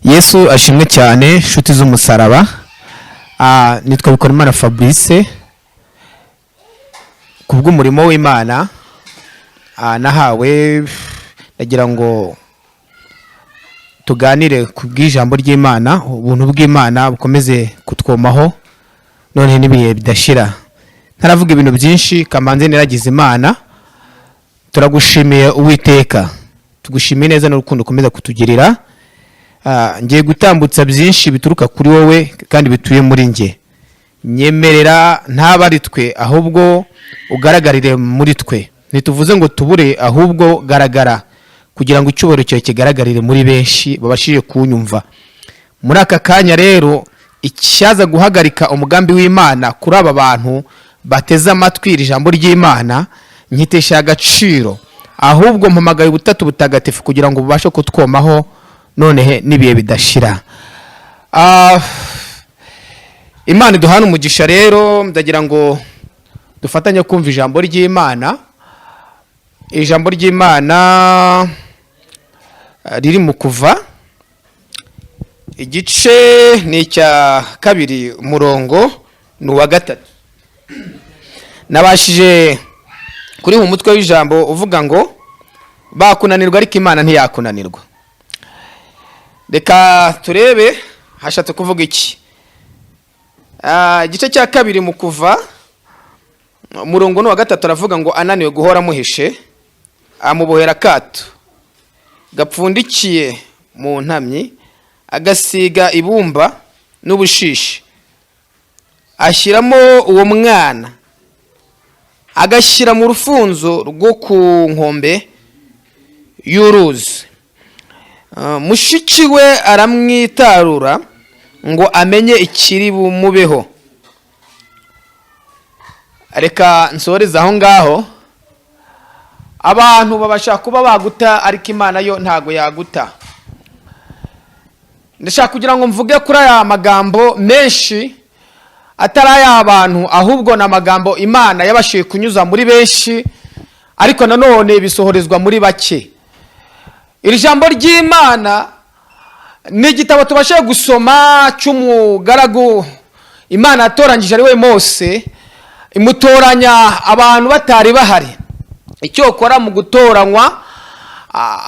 Yesu ashimwe cyane, inshuti z'umusaraba. Nitwa Bikorimana Fabrice. Ku bw'umurimo w'Imana nahawe, ndagira ngo tuganire ku bw'ijambo ry'Imana. Ubuntu bw'Imana bukomeze kutwomaho none n'ibihe bidashira. Ntaravuga ibintu byinshi, kamanze niragize Imana. Turagushimiye Uwiteka, tugushimiye neza n'urukundo ukomeza kutugirira. Ngiye gutambutsa byinshi bituruka kuri wowe kandi bituye muri njye. Nyemerera ntaba ari twe, ahubwo ugaragarire muri twe. Ntituvuze ngo tubure, ahubwo garagara kugira ngo icyubahiro cyawe kigaragarire muri benshi babashije kunyumva muri aka kanya. Rero icyaza guhagarika umugambi w'Imana kuri aba bantu bateze amatwi iri jambo ry'Imana, nkitesha agaciro, ahubwo mpamagaye Ubutatu Butagatifu kugira ngo bubashe kutwomaho nonehe n'ibihe bidashira. Imana iduhane umugisha. Rero ndagira ngo dufatanye kumva ijambo ry'Imana, ijambo ry'Imana riri mu Kuva, igice ni icya kabiri, umurongo ni uwa 3. Nabashije kuri mu mutwe w'ijambo uvuga ngo "Bakunanirwa ariko Imana ntiyakunanirwa". Reka turebe hashatse kuvuga iki. Igice cya kabiri mu Kuva, umurongo ni uwa 3, aravuga ngo: "Ananiwe guhora amuhishe, amubohera akato gapfundikiye mu ntamyi, agasiga ibumba n'ubushishi, ashyiramo uwo mwana, agashyira mu rufunzo rwo ku nkombe y'uruzi. Mushiki we aramwitarura ngo amenye ikiri bumubeho." Reka nsoreze aho ngaho. Abantu babasha kuba baguta, ariko Imana yo ntago yaguta. Ndashaka kugira ngo mvuge kuri aya magambo menshi atari ay'abantu, ahubwo ni amagambo Imana yabashije kunyuza muri benshi, ariko nanone bisohorezwa muri bake. Iri jambo ry'Imana ni igitabo tubashije gusoma cy'umugaragu Imana yatoranyije, ari we Mose, imutoranya abantu batari bahari. Icyokora mu gutoranywa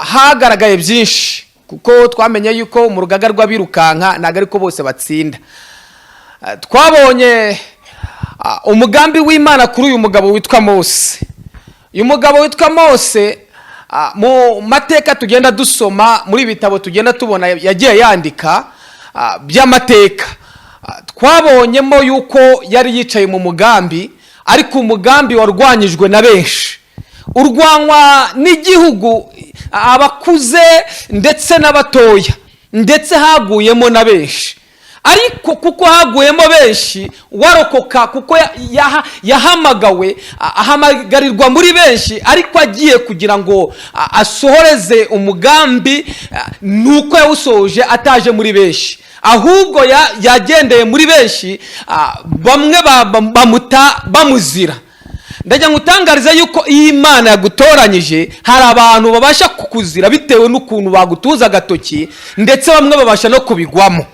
hagaragaye byinshi, kuko twamenye yuko mu rugaga rw'abirukanka ntabwo ariko bose batsinda. Twabonye umugambi w'Imana kuri uyu mugabo witwa Mose. Uyu mugabo witwa Mose, mu mateka tugenda dusoma muri ibi bitabo tugenda tubona yagiye yandika by'amateka, twabonyemo yuko yari yicaye mu mugambi, ariko umugambi warwanyijwe na benshi, urwanywa n'igihugu, abakuze ndetse n'abatoya, ndetse haguyemo na benshi. Ariko kuko haguyemo benshi, warokoka, kuko yahamagawe, ahamagarirwa muri benshi, ariko agiye kugira ngo asohoreze umugambi, nuko yawusohoje ataje muri benshi, ahubwo yagendeye muri benshi, bamwe bamuta bamuzira. Ndagira ngo utangarize yuko iyo Imana yagutoranyije, hari abantu babasha kukuzira bitewe n'ukuntu bagutuza agatoki, ndetse bamwe babasha no kubigwamo.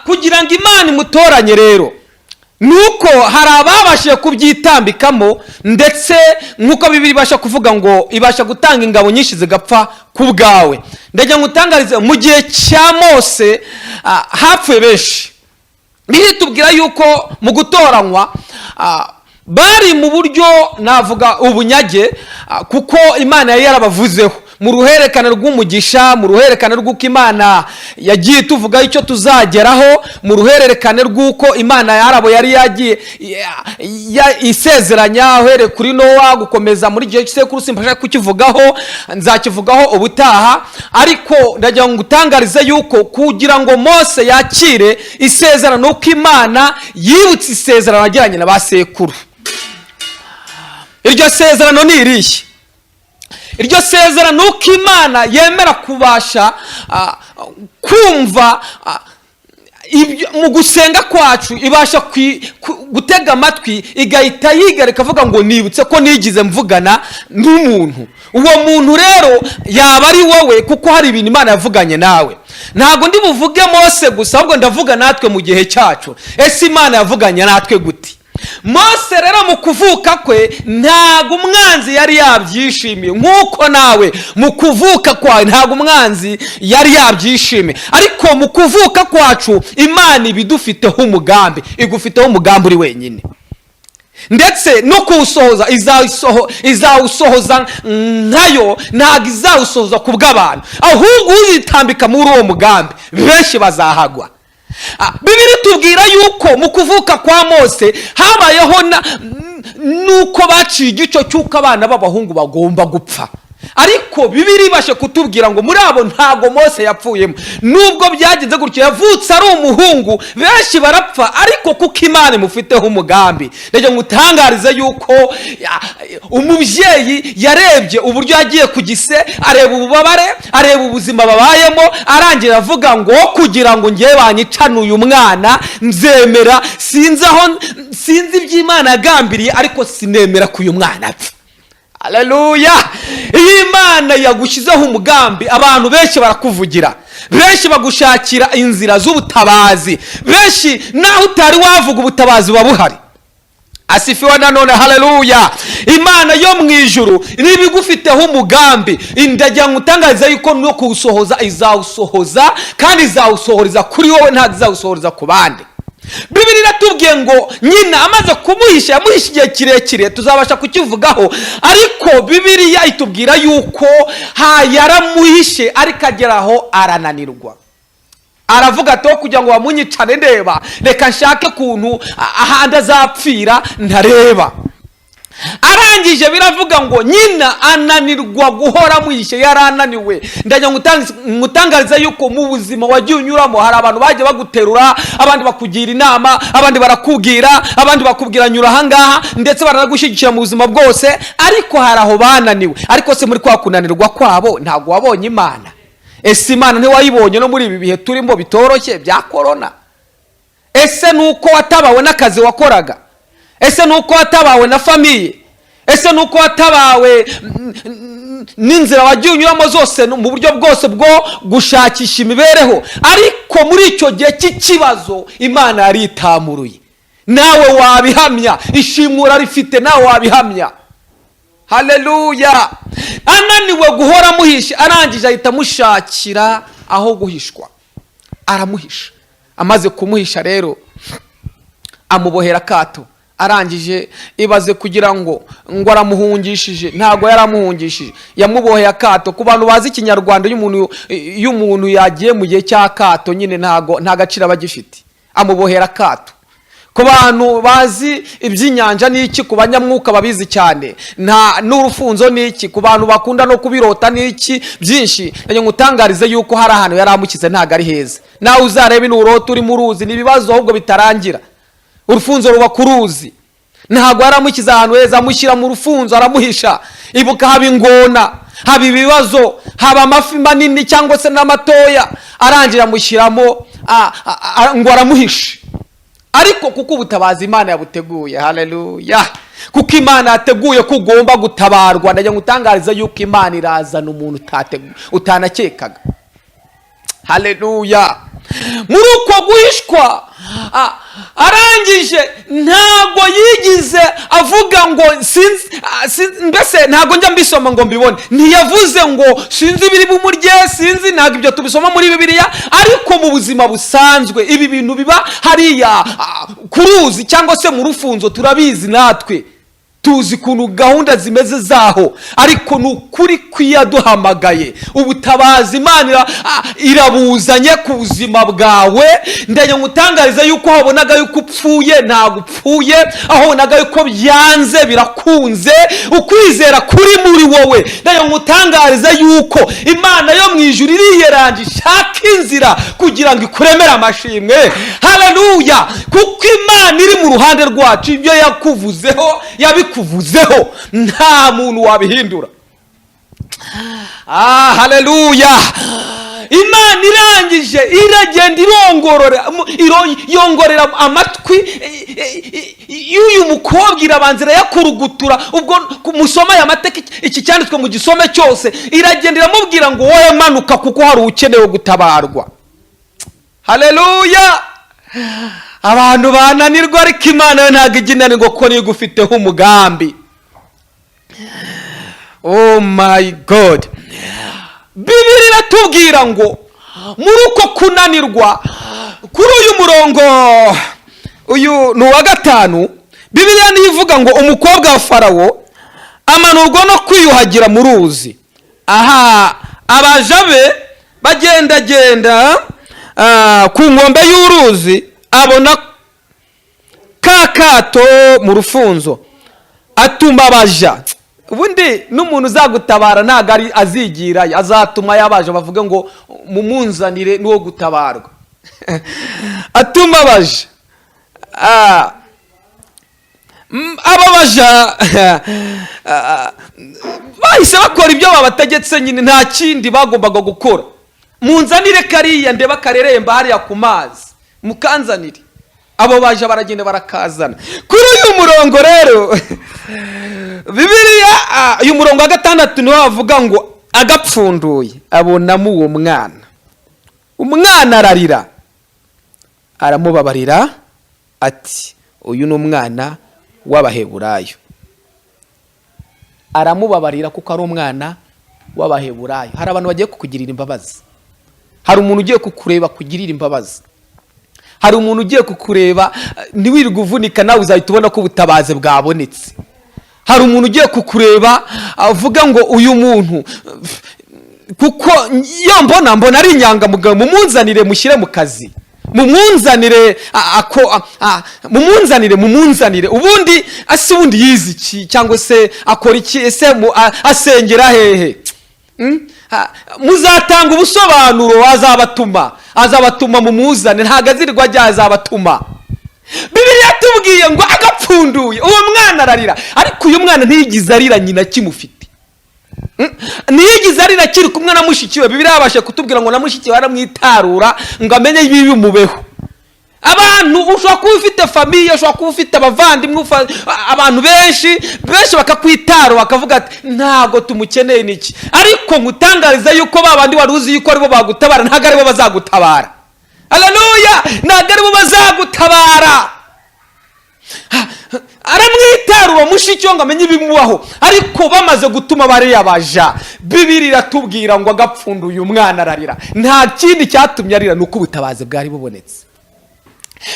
Kugira ngo Imana imutoranye rero, ni uko hari ababashije kubyitambikamo, ndetse nk'uko Bibiliya ibasha kuvuga ngo ibasha gutanga ingabo nyinshi zigapfa ku bwawe. Ndagira ngo utangarize, mu gihe cya Mose hapfuye benshi. Biritubwira yuko mu gutoranywa bari mu buryo navuga ubunyage, kuko Imana yari yarabavuzeho mu ruhererekane rw'umugisha, mu ruhererekane rw'uko Imana yagiye tuvugaho icyo tuzageraho, mu ruhererekane rw'uko Imana yarabo yari yagiye isezeranya, uhereye kuri Nowa gukomeza muri gihe cy'isekuru. Simbasha kukivugaho, nzakivugaho ubutaha. Ariko ndagira ngo ngutangarize yuko kugira ngo Mose yakire isezerano, uko Imana yibutse isezerano yagiranye na ba sekuru. Iryo sezerano ni irihe? Iryo sezerano, uko Imana yemera kubasha kumva mu gusenga kwacu, ibasha gutega amatwi, igahita yigarika, ikavuga ngo "Nibutse ko nigize mvugana n'umuntu". Uwo muntu rero yaba ari wowe, kuko hari ibintu Imana yavuganye nawe. Ntabwo ndi buvuge Mose gusa, ahubwo ndavuga natwe mu gihe cyacu. Ese Imana yavuganye natwe gute? Mose rero mu kuvuka kwe ntabwo umwanzi yari yabyishimiye, nk'uko nawe mu kuvuka kwawe ntabwo umwanzi yari yabyishimiye. Ariko mu kuvuka kwacu Imana iba idufiteho umugambi, igufiteho umugambi uri wenyine, ndetse no kuwusohoza izawusohoza nkayo. Ntabwo izawusohoza ku bw'abantu, ahubwo uzitambika muri uwo mugambi benshi bazahagwa. Bibiliya itubwira yuko mu kuvuka kwa Mose habayeho nuko baciye igico cy'uko abana b'abahungu bagomba gupfa. Ariko Bibiliya ibashe kutubwira ngo muri abo ntabwo Mose yapfuyemo. Nubwo byagenze gutyo, yavutse ari umuhungu, benshi barapfa, ariko kuko Imana imufiteho umugambi. Ndagira ngo utangarize yuko umubyeyi yarebye uburyo yagiye ku gise, areba ububabare, areba ubuzima babayemo, arangira avuga ngo: "Kugira ngo ngewe banyicane uyu mwana, nzemera. Sinzi aho, sinzi iby'Imana yagambiriye, ariko sinemera ko uyu mwana apfa." Aleluya! Iyo Imana yagushyizeho umugambi, abantu benshi barakuvugira, benshi bagushakira inzira z'ubutabazi, benshi naho utari wavuga ubutabazi buba buhari. Asifiwe nanone, haleluya! Imana yo mu ijuru niba igufiteho umugambi, ndagira ngo utangarize yuko no kuwusohoza izawusohoza, kandi izawusohoreza kuri wowe, ntabwo izawusohoreza ku bandi. Bibiliya iratubwiye ngo nyina amaze kumuhisha, yamuhishe igihe kirekire, tuzabasha kukivugaho. Ariko Bibiliya itubwira yuko yaramuhishe, ariko agera aho arananirwa, aravuga ati: "Aho kugira ngo bamunyicane ndeba, reka nshake ukuntu ahandi azapfira ntareba." Arangije biravuga ngo nyina ananirwa guhora amuhishe, yarananiwe. Ndagira ngo ngutangarize yuko mu buzima wagiye unyuramo hari abantu bagiye baguterura, abandi bakugira inama, abandi barakubwira, abandi bakubwira nyura ahangaha, ndetse baranagushyigikira mu buzima bwose, ariko hari aho bananiwe. Ariko se muri kwa kunanirwa kwabo ntabwo wabonye Imana? Ese Imana ntiwayibonye no muri ibi bihe turimo bitoroshye bya korona? Ese ni uko watabawe n'akazi wakoraga? Ese ni uko watabawe na famille? Ese ni uko watabawe n'inzira wagiye unyuramo zose mu buryo bwose bwo gushakisha imibereho? Ariko muri icyo gihe cy'ikibazo Imana yaritamuruye, nawe wabihamya. Ishimura rifite, nawe wabihamya. Haleluya! Ananiwe guhora amuhisha, arangije ahita amushakira aho guhishwa, aramuhisha. Amaze kumuhisha rero amubohera akato. Arangije, ibaze kugira ngo aramuhungishije, ntabwo yaramuhungishije, yamuboheye akato. Ku bantu bazi Ikinyarwanda, iyo umuntu yagiye mu gihe cy'akato nyine ntabwo nta gaciro aba agifite. Amubohera akato. Ku bantu bazi iby'inyanja n'iki, ku banyamwuka babizi cyane, nta n'urufunzo n'iki, ku bantu bakunda no kubirota n'iki byinshi, ndagira ngo utangarize yuko hari ahantu yari amukize, ntabwo ari heza. Nawe uzarebe n'urota uri mu ruzi, ni ibibazo ahubwo bitarangira. Urufunzo ruba ku ruzi. Ntabwo yaramushyize ahantu heza, amushyira mu rufunzo, aramuhisha. Ibuka, haba ingona, haba ibibazo, haba amafi manini cyangwa se n'amatoya. Arangira amushyiramo ngo aramuhishe. Ariko kuko ubutabazi Imana yabuteguye, haleluya, kuko Imana yateguye ko ugomba gutabarwa, ndagira ngo utangarize yuko Imana irazana umuntu utanakekaga. Haleluya! Muri uko guhishwa, arangije ntabwo yigize avuga ngo sinzi, mbese ntabwo njya mbisoma ngo mbibone. Ntiyavuze ngo sinzi ibiri bumurye, sinzi, ntabwo ibyo tubisoma muri Bibiliya. Ariko mu buzima busanzwe ibi bintu biba hariya ku ruzi cyangwa se mu rufunzo, turabizi natwe, tuzi ukuntu gahunda zimeze zaho. Ariko ni ukuri kw'iyaduhamagaye, ubutabazi Imana irabuzanye ku buzima bwawe. Ndagira ngo utangarize yuko aho wabonaga yuko upfuye ntabwo upfuye, aho wabonaga yuko byanze birakunze. Ukwizera kuri muri wowe, ndagira ngo utangarize yuko Imana yo mu ijuru iriyeranje ishaka inzira kugira ngo ikuremere amashimwe. Haleluya! Kuko Imana iri mu ruhande rwacu, ibyo yakuvuzeho yabikuvuzeho, nta muntu wabihindura. Haleluya! Imana irangije iragenda irongorora, yongorera amatwi y'uyu mukobwa, irabanza irayakurugutura. Ubwo musoma aya mateka, iki cyanditswe mu gisome cyose, iragenda iramubwira ngo: "Wowe manuka, kuko hari ukenewe gutabarwa." Haleluya! Abantu bananirwa, ariko Imana yo ntabwo ijya inanirwa, kuko niyo igufiteho umugambi. Oh my God! Bibiri iratubwira ngo muri uko kunanirwa, kuri uyu murongo, uyu ni uwa 5, Bibiliya niyo ivuga ngo: "Umukobwa wa Farawo amanurwa no kwiyuhagira mu ruzi, aha abaja be bagendagenda ku nkombe y'uruzi, abona ka kato mu rufunzo, atuma abaja." Ubundi n'umuntu uzagutabara ntabwo ari azigira, azatuma yabaje bavuge ngo: "Mumunzanire n'uwo gutabarwa." Atuma abaja. Aba baja bahise bakora ibyo babategetse nyine, nta kindi bagombaga gukora. "Munzanire kariya ndeba kareremba hariya ku mazi, mukanzanire." Abo baje baragenda barakazana. Kuri uyu murongo rero, Bibiliya, uyu murongo wa 6 niwo bavuga ngo: "Agapfunduye abonamo uwo mwana, umwana ararira, aramubabarira ati: 'Uyu ni umwana w'Abaheburayo.'" Aramubabarira kuko ari umwana w'Abaheburayo. Hari abantu bagiye kukugirira imbabazi, hari umuntu ugiye kukureba kugirira imbabazi, hari umuntu ugiye kukureba, ntiwirirwe uvunika, nawe uzahita ubona ko ubutabazi bwabonetse. Hari umuntu ugiye kukureba avuga ngo: "Uyu muntu, kuko iyo mbona ari inyangamugayo, mumunzanire mushyire mu kazi, mumunzanire ako mumunzanire, mumunzanire." Ubundi ase, ubundi yize iki, cyangwa se akora iki? Ese asengera hehe? Muzatanga ubusobanuro. Azabatuma, azabatuma, mumuzane, ntabwo azirirwa ajya, azabatuma. Bibiliya yatubwiye ngo agapfunduye uwo mwana ararira, ariko uyu mwana ntiyigize arira nyina akimufite. Ntiyigeze arira akiri kumwe na mushiki we. Bibiliya yabashe kutubwira ngo na mushiki we aramwitarura ngo amenye ibimubeho. Abantu, ushobora kuba ufite famille, ushobora kuba ufite abavandimwe, abantu benshi benshi bakakwitara, bakavuga ati: "Ntabwo tumukeneye niki." Ariko ngutangariza yuko ba bandi wari uzi yuko aribo bagutabara, ntabwo aribo bazagutabara. Haleluya! Ntabwo aribo bazagutabara. Aramwitarura mushiki we ngo amenye ibimubaho, ariko bamaze gutuma bariya baja, Bibiri iratubwira ngo agapfunduye umwana ararira. Nta kindi cyatumye arira, ni uko ubutabazi bwari bubonetse.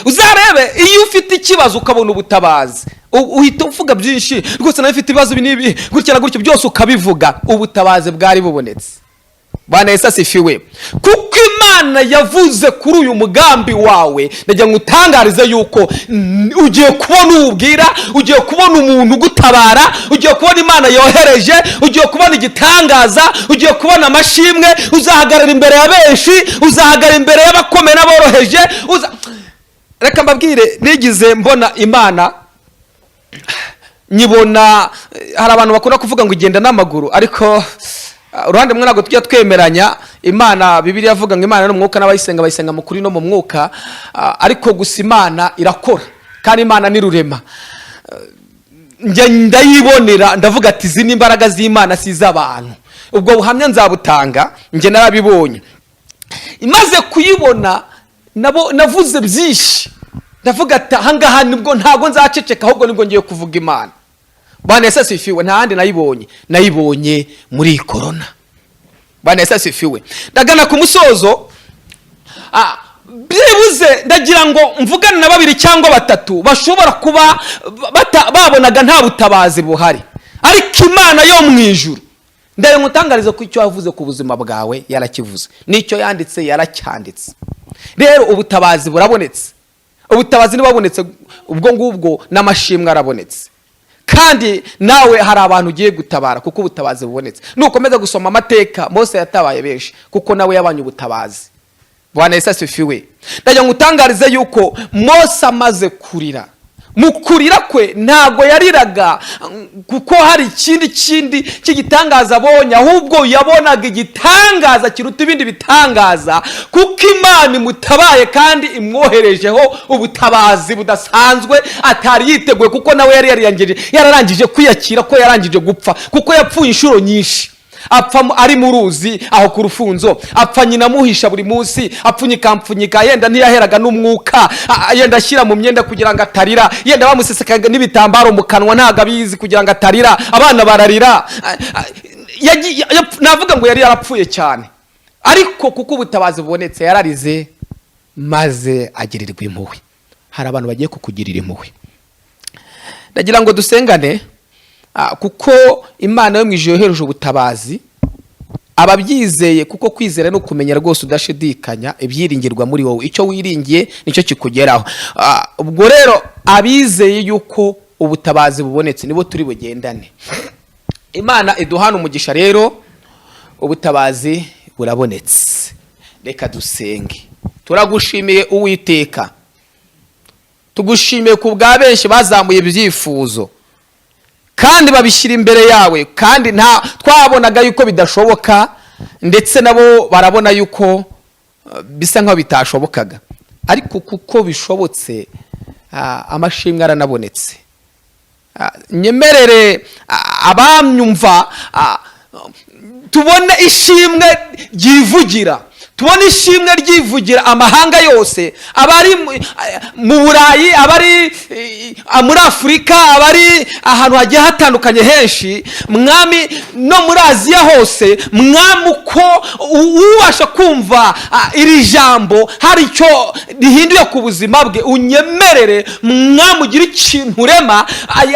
Uzarebe, iyo ufite ikibazo ukabona ubutabazi, uhita uvuga byinshi rwose: "Nawe ufite ibibazo ibi n'ibi, gutya na gutya," byose ukabivuga. Ubutabazi bwari bubonetse. Bwana Yesu asifiwe! Kuko Imana yavuze kuri uyu mugambi wawe, ndagira ngo utangarize yuko ugiye kubona uwubwira, ugiye kubona umuntu ugutabara, ugiye kubona Imana yohereje, ugiye kubona igitangaza, ugiye kubona amashimwe. Uzahagarara imbere ya benshi, uzahagarara imbere y'abakomeye n'aboroheje. Reka mbabwire, nigize mbona Imana nyibona. Hari abantu bakunda kuvuga ngo igenda n'amaguru, ariko uruhande rumwe ntabwo tujya twemeranya. Imana, Bibiliya avuga ngo Imana ni umwuka, n'abayisenga bayisenga mu kuri no mu mwuka. Ariko gusa Imana irakora, kandi Imana ni rurema. Njya ndayibonera, ndavuga ati: "Izi ni imbaraga z'Imana, si iz'abantu." Ubwo buhamya nzabutanga, njye narabibonye. Imaze kuyibona nabo navuze byinshi, ndavuga ati: "Ahangaha nibwo ntabwo nzaceceka, ahubwo nibwo ngiye kuvuga Imana." Bwana Yesu asifiwe! Nta handi nayibonye, nayibonye muri iyi korona. Bwana Yesu asifiwe! Ndagana ku musozo. Byibuze ndagira ngo mvugane na babiri cyangwa batatu bashobora kuba babonaga nta butabazi buhari, ariko Imana yo mu ijuru, ndayo ngutangariza ko icyo yavuze ku buzima bwawe yarakivuze, n'icyo yanditse yaracyanditse. Rero ubutabazi burabonetse. Ubutabazi ntibabonetse, ubwo ngubwo n'amashimwe arabonetse, kandi nawe hari abantu ugiye gutabara kuko ubutabazi bubonetse. Nukomeza gusoma amateka, Mose yatabaye benshi kuko nawe yabanye ubutabazi. Bwana Yesu asifiwe! Ndagira ngo utangarize yuko Mose amaze kurira, Mu kurira kwe ntabwo yariraga kuko hari ikindi kindi cy'igitangaza abonye, ahubwo yabonaga igitangaza kiruta ibindi bitangaza, kuko Imana imutabaye kandi imwoherejeho ubutabazi budasanzwe atari yiteguye, kuko nawe yari yararangije kwiyakira ko yarangije gupfa, kuko yapfuye inshuro nyinshi. Apfa ari mu ruzi aho ku rufunzo, apfa nyina amuhisha buri munsi, apfunyika mpfunyika, yenda ntiyaheraga n'umwuka, yenda ashyira mu myenda kugira ngo atarira, yenda bamusesekaga n'ibitambaro mu kanwa, ntabwo abizi, kugira ngo atarira, abana bararira. Navuga ngo yari yarapfuye cyane, ariko kuko ubutabazi bubonetse yararize maze agirirwa impuhwe. Hari abantu bagiye kukugirira impuhwe. Ndagira ngo dusengane, kuko Imana yo mu ijuru yohereje ubutabazi ababyizeye, kuko kwizera ni ukumenya rwose udashidikanya ibyiringirwa muri wowe. Icyo wiringiye nicyo kikugeraho. Ubwo rero abizeye yuko ubutabazi bubonetse nibo turi bugendane. Imana iduhana umugisha. Rero ubutabazi burabonetse, reka dusenge. Turagushimiye Uwiteka, tugushimiye ku bwa benshi bazamuye ibyifuzo kandi babishyira imbere yawe, kandi nta twabonaga yuko bidashoboka, ndetse nabo barabona yuko bisa nkaho bitashobokaga, ariko kuko bishobotse, amashimwe aranabonetse. Nyemerere abamyumva tubone ishimwe ryivugira, tubone ishimwe ryivugira amahanga yose, abari mu Burayi, abari muri Afurika, abari ahantu hagiye hatandukanye henshi, Mwami, no muri Aziya hose. Mwami, uko ubasha kumva iri jambo hari icyo rihinduye ku buzima bwe, unyemerere Mwami ugire ikintu urema,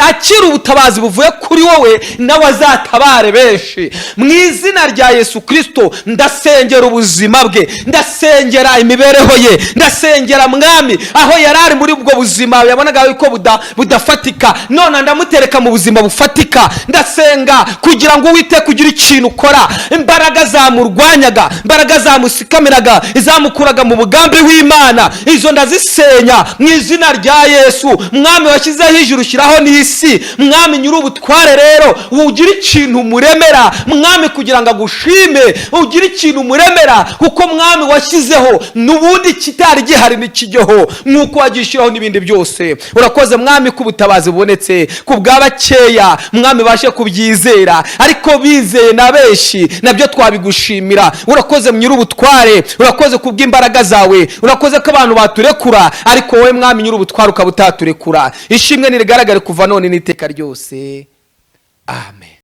akira ubutabazi buvuye kuri wowe, nawe azatabare benshi. Mu izina rya Yesu Kirisito ndasengera ubuzima bwe, ndasengera imibereho ye, ndasengera Mwami aho yari ari muri ubwo buzima yabonaga yuko budafatika, none ndamutereka mu buzima bufatika. Ndasenga kugira ngo Uwiteka ugire ikintu ukora. Imbaraga zamurwanyaga, imbaraga zamusikamiraga, izamukuraga mu mugambi w'Imana, izo ndazisenya mu izina rya Yesu. Mwami washyizeho ijuru, ushyiraho n'isi, Mwami nyiri ubutware, rero ugire ikintu umuremera, Mwami, kugira ngo agushime. Ugire ikintu umuremera, kuko Mwami washyizeho n'ubundi kitari gihari ntikijyeho, nk'uko wagishyiraho n'ibindi byose. Urakoze Mwami ko ubutabazi bubonetse ku bwa bakeya, Mwami, bashe kubyizera, ariko bizeye na benshi nabyo twabigushimira. Urakoze nyiri ubutware, urakoze ku bw'imbaraga zawe, urakoze ko abantu baturekura, ariko wowe Mwami nyiri ubutware ukaba utaturekura. Ishimwe nirigaragare kuva none n'iteka ryose. Amen.